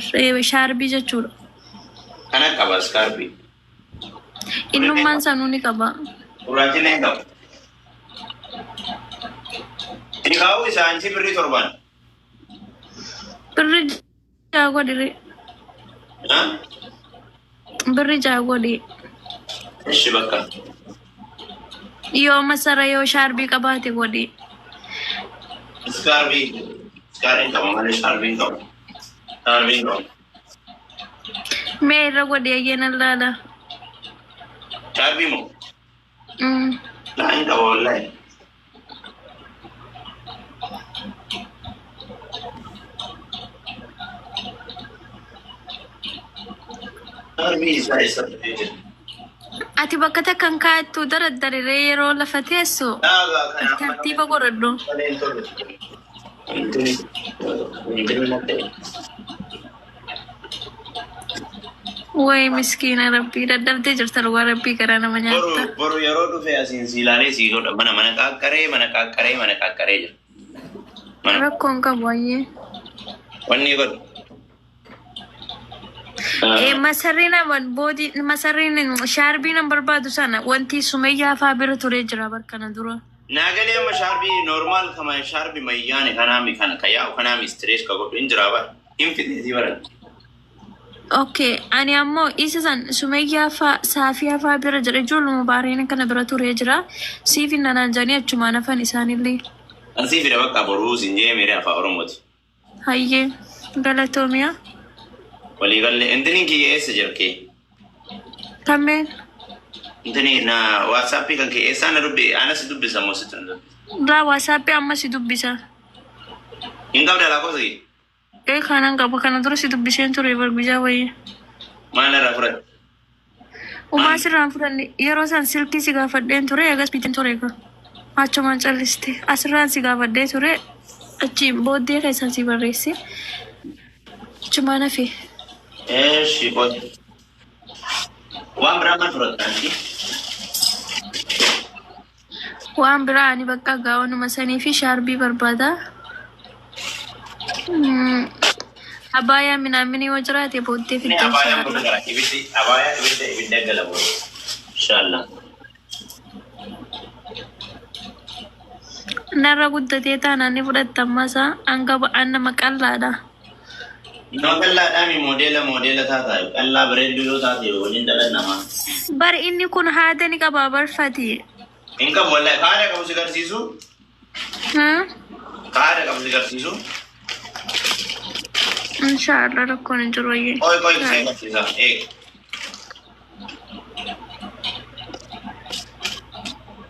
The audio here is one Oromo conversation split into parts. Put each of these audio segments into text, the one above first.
Shaarbii jechuudha. Kana qaba iskaarbii. Innummaan sanuu ni qaba. Gurraachillee hin qabu. Kaa'u isaa insi birrii 7n. Birri 6 godhi. Birri 6 godhi. Ishi bakka. Yoo masara yoo shaarbii qabaate godhi. Iskaarbii. Iskaarbii qaba malee shaarbii hin qabu. Shaarbii hin qabu. Mee irra godhi ayyeen allaala. Shaarbii moo? Laa hin qaba wallahi. Shaarbii isaa isa dhufee jira. Ati bakka takka hin kaa'attu daraddariree yeroo lafa teessu Dhaagaa kana tartiiba godhadhu. malee hin tolu. Intini intini malee. Wayi miskiina rabbii dadhabdee jirta dhugaa rabbii garaa nama Boru nyaata. boru yeroo dhufe asiin si ilaalee si godha. Mana mana qaaqqaree mana qaqqaree mana qaqqaree jira. Mana Rakkoon qabu ayyee. wanni godhu. Masarri nama boodi masarriin shaarbii nan barbaadu sana wanti sumayyaa faa bira turee jira barkana dura. Naagalee amma shaarbii normal kama shaarbii mayyaane kanaami kana ka yaa'u kanaami stress ka godhu hin jiraa bara. Hin fixeetii bara. Okay, ani ammoo isa san sumayyaa faa saafiyaa faa bira jira ijoolluma baareen kana bira turee jira. Siif hin nanaan jedhanii achumaan hafan isaanillee. Ansii fida bakka boruu sin jee meeree afaan Oromooti. Hayyee galatoomiyaa. Waliigallee intini kiyya eessa jira kee? Kameen Intini na WhatsAppii kan kee eessaan na dubbi anas dubbisa moo sitti na dubbisa? laa WhatsAppii amma si dubbisa. Hin qabda lakkoofsa kee? Ee kanan qaba kana dura si dubbiseen ture bar guyyaa wayii. Maal irraa fudhatte? Umaa sirraan fudhanne yeroo san silkii si gaafadheen ture agas biteen ture egaa. Achumaan calliste asirraan si gaafadhee ture achi booddee keessaan si barreesse achumaan hafe. Eeshi qoy. Waan biraa maal fudhatta anti? Waan biraa ani bakka gaa'onuma sanii fi shaarbii barbaada. Abaayaa minaaminii yoo jiraate booddee Inni fidda abaayaan boru inshaallah. gara ibiddi abaayaa ibidda ibidda gala boru. Inshallah. Narra guddatee taanaan ni fudhatta ammasaa hanga an nama qal'aadha. Nama qal'aadhaami moodeela moodeela taataa qal'aa bareedduu yoo taate waliin dhalan namaa. Bar inni kun haada ni qaba barfati. Hin qabu wallahi kaada qabu si garsiisu kaada qabu si garsiisu. Inshaallah rakkoon hin jiru wayyee. Qoy qoy si garsiisa. Ee.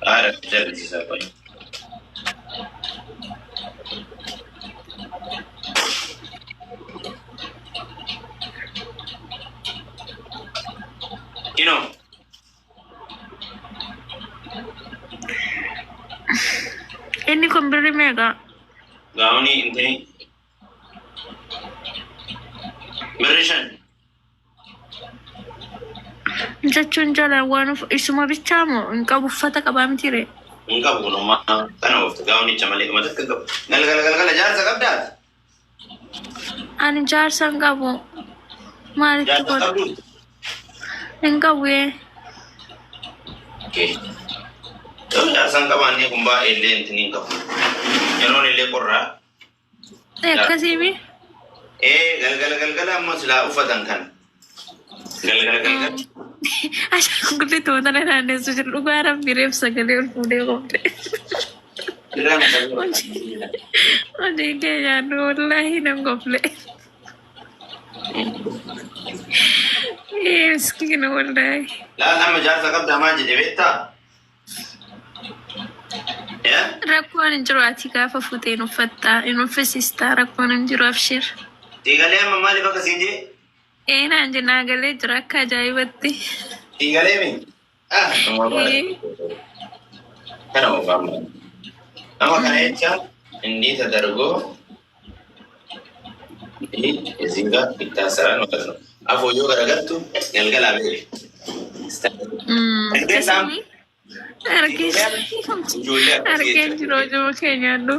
Kaada si garsiisa qoy. Inoo. Inni kun birri meeqa? Gaa'onii intini birri 5. Jechuun jala waan isuma bichaa moo hin qabu uffata qabaa miti ree? Hin qabu kun ammaa kana oofta gaa'onicha malee mata akka qabu. Galgala galgala jaarsa qabdaati. Ani jaarsa hin qabu. Maalitti Jaarsa godha? qabdu. Hin qabu ee. Okay. Yoo jaarsa hin qabaanne kun baay'ee illee intini hin qabu. Yeroon illee qorraa. Akkasii mi? Ee galgala galgala ammoo silaa uffatan kana. Galgala galgala. Ashaangullitti wanta na naannessu jiru dhugaa rabbi reef sagalee ol fuudhee qofte. Irraa mata Hojii kee nyaadhu wallaahi nan kofle. Ee miskiina wallaahi. Laal amma jaarsa qabdaa maal jedhe beektaa? Yaa? Rakkoon hin jiru ati gaafa fuutee hin uffattaa hin uffisiistaa rakkoon hin jiru abshir. Siigalee amma maaliif akka siin jee? Ee naan jennaa galee jira akka ajaa'ibatti. Siigalee mi? Ah, Ee. kana ofaama. Amma kana jecha እንዲህ ተደርጎ እዚህ ጋር ይታሰራል ማለት ነው። አፎዮ ገረገቱ galgala beek. Akkasii argee Ijoollee akkasii argee jiru hojii kee nyaadhu.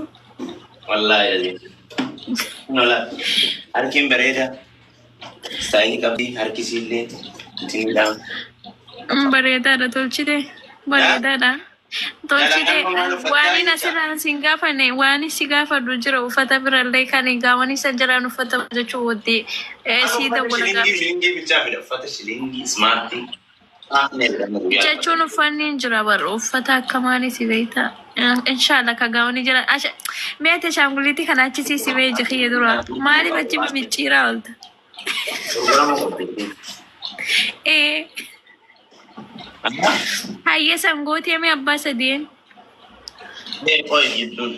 Wallaahi nola harkiin bareeda. Istaayilii qabdi harkisiillee ittiin. Bareedaadha tolchite. Bareedaadha. Tolchite Dalagaan maal uffattaa waan jecha? Asirraan sin gaafanne waan si gaafadhu jira uffata birallee kan gaawwan isa jalaan uffata jechuu waddee sii Uffata dawwala shilingii gaafa. shilingii bichaa fida. Uffata shilingii ismaartii. Jechuun uffanni hin jira barru uffata akka maaliiti si beektaa? Inshaalla ka gaawwan jira. Mi'a ati ashaanguliitii kana achi si bee jikiyya dura. Maaliif achi micciiraa oolta? Gurgurama qabdi. Ee hayya sangootii mee abbaa sadeen. Mee qoy jidduun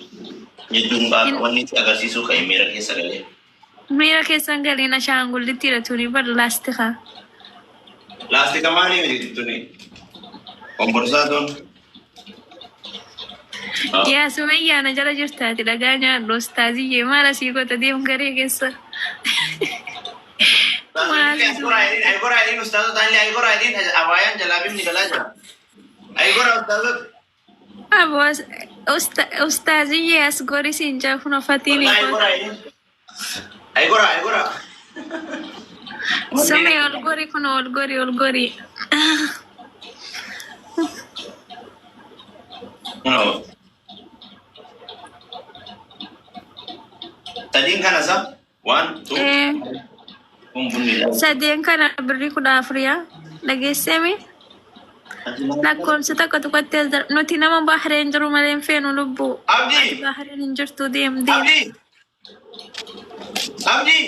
jidduun baaka wanni si agarsiisuu ka'e miira keessa galee. Miira keessan galiin ashaangulittiidha tuni bar laastika. Laastika maalii miti tuni? Komborsaa tun. Yaa Sumayyaa na jala jirtaati dhagaa nyaadhu ustaaziyyee maal asii goota deem garee keessa. Maal Aygora jedhin ustaazota illee aygora jedhin abaayaan jalaa bifni galaa jira. Aygora ustaazota. Aboo ustaaziyyee as gori siin jaa kun ofatiin Wallahi aygora jedhin. Aygora aygora. Sumee ol gori kun ol gori ol gori. No. Sadiin kana sa? One, two, Eh, kun bunni. Sadeen kana birrii 14 dhageessemi lakkoofsa tokko tokkotti as nuti nama Bahreen jiru malee hin feenu lubbuu. Abdi! Bahreen hin jirtu deem deem. Abdi! Abdi!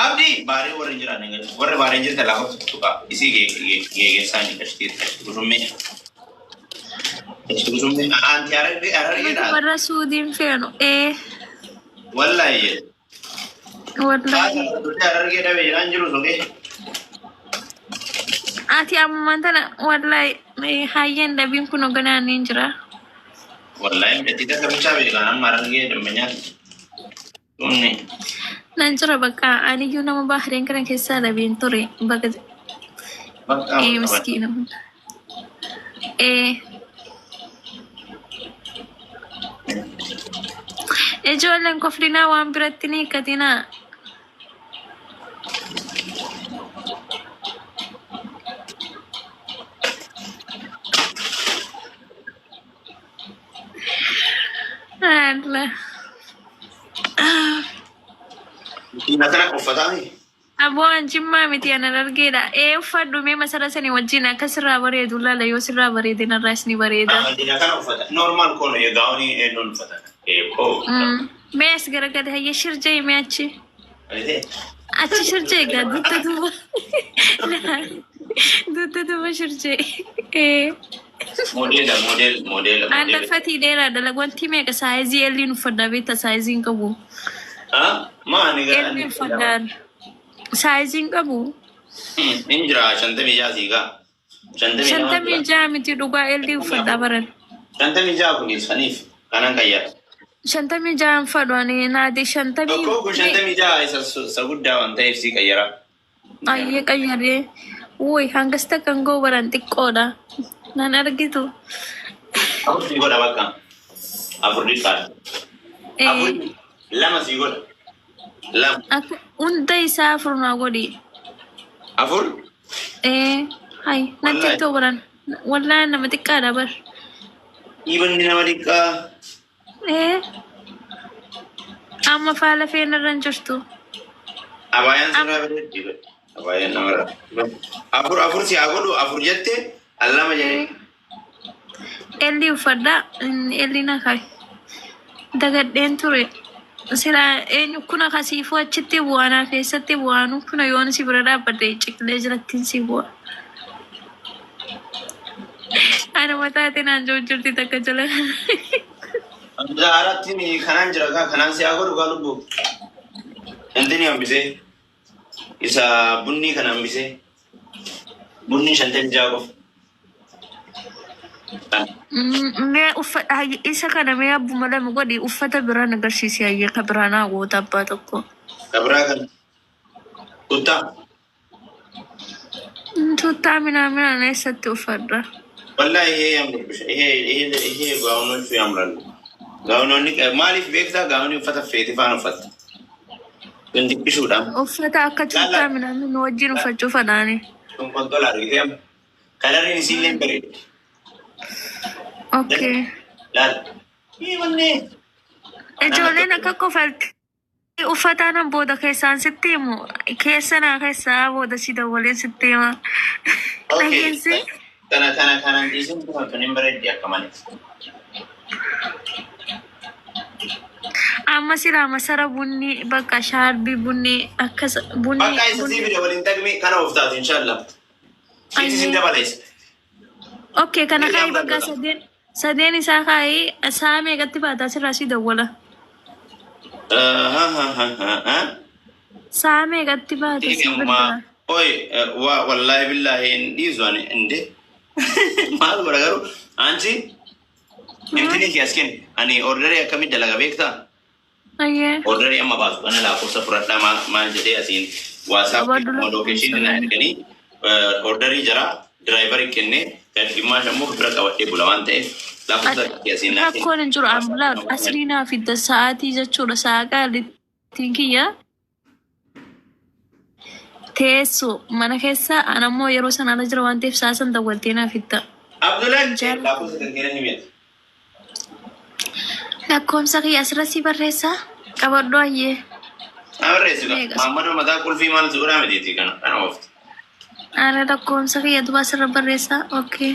Abdi! Baaree warri hin jiran warri baaree jirtan lafa tuqa isii geeggeessaa hin qashtii gusummee. Qashtii gusummee anti arargee Nuti arargeedha. warra Suudiin feenu. Ee Wallahi jedhe. Wallahi. Arargee dhabe jedhaan jiru sokee. Ati ammumaan tana wallahi hayyeen dhabiin kun hoogganaan hin jira. Wallahi midhatti takka bichaa beekan amma arargee dambanyaati. Tunni. Nan jira bakka aniyyuu nama Bahreen kana keessaa dhabiin ture bakka Bakka ee miskiina. Ee ijoolleen koflinaa waan biratti ni hiikkatinaa. Allah. Diina kana uffataami. Aboo an jimmaa miti anan argeedha. Ee uffadhu mee masara sanii wajjin akka sirraa bareedu laala yoo sirraa bareede narraas ni bareeda. Diina kana uffata. Normal kono gaawonii eenyuun uffata. Koo. Mee as garagale hayya shirjee mee achi. Achi shirjee egaa dugda duuba. Dugda duuba shirjee. Ee. Modeela model modeela An modeela. laffatii dheeraadha. Wanti meeqa saayizii elliin uffadhaa beekta saayizii hin qabu. Maani gara. Elliin uffadhaan. Saayizii hin qabu. Hin jira 56 siigaa. 52 56 jira. Miti dhugaa ellii uffadhaa baran. 56 kun saniif kanan qayyara. 56 fadhu ani naadi shantamii. Tokko kun 56 isa guddaa waan ta'eef sii qayyara. Ayyee qayyaree. Wuy hangas takka hin ga'u baran xiqqoodha. Nan argitu. Afur sii godha bakka. Afur dhibbaadha. Afur Ee lama sii godha. Lama. Akka hunda isaa afur naa godhi. Afur? Ee hay natti Wallaahi. ta'u baran. Wallaahi nama xiqqaadha bar. Dhiibanni nama xiqqaa. Ee amma faala feenarra hin jirtu. Abaayaan sirraa bareeddi. Abaayaan namarra. Afur afur si haa godhu afur jette al lama jedhee. Elli uffadhaa elli na kaay. Dagadheen ture. Silaa eenyu kun akkasiifuu achitti bu'anaa keessatti bu'aanu kuna yoon si bira dhaabbadhe ciqilee jirattiin si bu'a. Ana mataa naan jiru jirti takka jala. Haaratti kanaan jira kaa kanaan si haa godhu kaa lubbu. Intini hambisee. Isa bunni kana hambisee. Bunni 56 qofa. Mee uffata isa kana mee abbuma lama godhi uffata biraan agarsiisi hayyee ka biraan haa goota abbaa tokko. Ka biraa kan tuttaa. Tuttaa minaa minaan eessatti uffadha? Wallahi ይሄ ያምርብሻል። ይሄ ይሄ ይሄ ጋውኖቹ ያምራሉ። Gaawunoonni maaliif beektaa gaawunii uffata feeti faana uffatta. Kun xiqqishuudha. Uffata akka cuuttaa minaamin nu wajjin uffachuu fadhaani. Kun qonxola argitee amma. Kalariin isiillee hin bareedu. Okay. Laal. Ii mannee. Ijoolleen akka kofalti uffata nan booda keessaan sitti himu keessa naa keessaa booda si dawwaleen sitti hima. Okay. Dhageessi. Kana kana kanan dhiisin kun tun hin bareeddi akka malee. Amma silaa masara bunni bakka shaarbii bunni akkas bunni Bakka isa sii bunni. fide waliin taqmi kana of taatu inshallah. Siiti sin dabaleessa. Okay, kana Miidhaan kaayi bakka barbaada. sadeen sadeen isaa kaayi sa'a meeqatti baataa sirraa si dawwala. Sa'a meeqatti baata si bilbila. Oi, wallahi billahi hin dhiisu ani inde. Maal godha garuu anchi intini kee as kenni ani orderii akkamitti dalaga beektaa? Ayyee. Orderii amma baasu kana lakkoofsa fudhadhaa maal jedhee asiin WhatsApp Qabadhu lookeeshinii na lakkoofsa. erganii orderii jara diraayivarii kennee gadi immoo bira qabadhee bula waan ta'eef lakkoofsa kee asiin naa kenni. Rakkoon hin jiru ambulaan asrii naa fidda sa'aatii jechuudha sa'a qaalittiin kiyya. Teessoo mana keessa an ammoo yeroo sana ala jira waan ta'eef sa'a san dawwaltee naa fidda. Abdulaan Jaalladha. lakkoofsa kan kennan himete. Lakkoofsa kiyya asirra si barreessaa qabadhu ayyee. Abarreessu Meeqa? Maammadoo mataa qulfii maal suuraa mitiiti kana kana oofti. Ana lakkoofsa kiyya duba asirra barreessaa. Okay.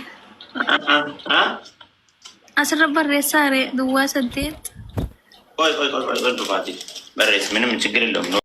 Asirra barreessaa ree duwwaa 8. ቆይ ቆይ ቆይ ቆይ ቆይ ዱባቲ በሬስ ምንም ችግር የለውም።